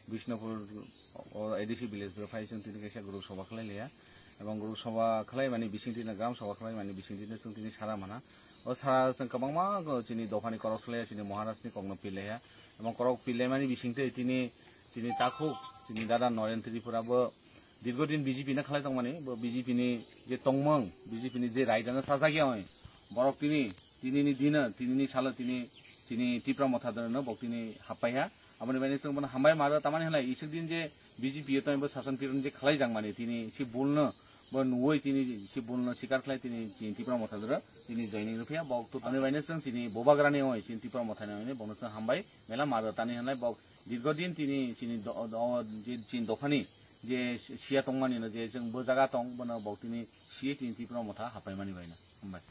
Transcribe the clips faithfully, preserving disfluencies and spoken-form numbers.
Bishnupur o A D C village o phai chwng tini kaisa group sabha khlai liya. Ebong group sabha khlai mani bising tini gram sabha khlai mani bising tini chwng tini sara mana. O sara chwng kwbangma go chini dophani korok slaiya, chini Maharaj ni kokno pil laiya. Ebong korok pil lai mani bising twi tini chini takhuk, chini dada Noren Tripura bo dirgo din B J P no khlai tongmani, bo B J P ni je tongmung, B J P ni je raida no sajak ya oi. Borok tini, tini ni dino, tini ni salo tini, tini Tipra Motha dano bok tini hapai ha. Aboni baino chwng bono hambai maro tamani halai isuk din je B J P o tongwi bo sason piron je khlai jang mani tini si bulno bo nuwoi tini si bulno sikar khlai tini chini Tipra Motha doro tini joining rw phiya bok to tamni baino chwng chini Bubagrani oi chini Tipra Mothani oi bono chwng hambai mela maro tani halai bok dirgo din tini chini do-, do-, je chini dophani je siya tongmani no je chwng bo jaga tong bono bok tini siye tini Tipra Motha hapai mani baino hambai.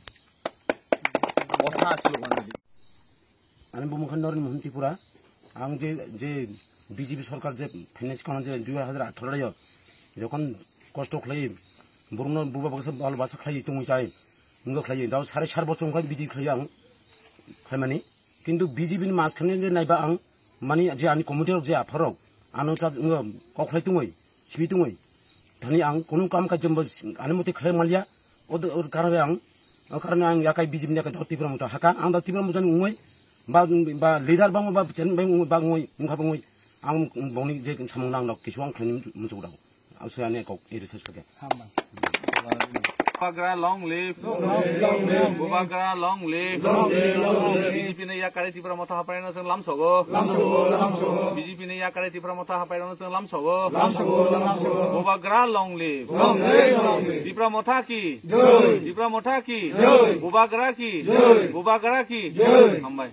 Ani bumung khan Noren Mohan Tripura. Ang je, je B J P sorkar je finance kona je dui hajar atharo yo, jokhon kosto khlai, burungno buba baksa bal basa khlai tongwi chai, wngkha khlai, dao sare sar bochor wngkha B J P khlai ang khlaimani. Kintu B J P ni mas khani je naiba ang, mani je ani committee rok je apharok, ano cha, wngkha kok khlai tongwi, sibi tongwi. Thani ang kunu kam kajam bo ani mote khlai maliya. O do, o karone ang, o karone ang yakai B J P ni yakai dao Tipra Motha haka. Ang dao Tipra Motha ni wngwi ba, ba leader bangwi ba chen bangwi ba wngwi wngkha bangwi ang bongni je samung nang nok kisu ang khlai muchuk dao. Ang se ani kok iri ses kake. Bubagra long live. Bubagra long live. B J P ni yakari Tipra Motha hapai no chwng lamsogo. B J P ni yakari Tipra Motha hapai no chwng lamsogo. Bubagra long live. Tipra Motha ki. Tipra Motha ki. Bubagra ki. Bubagra ki. Hambai.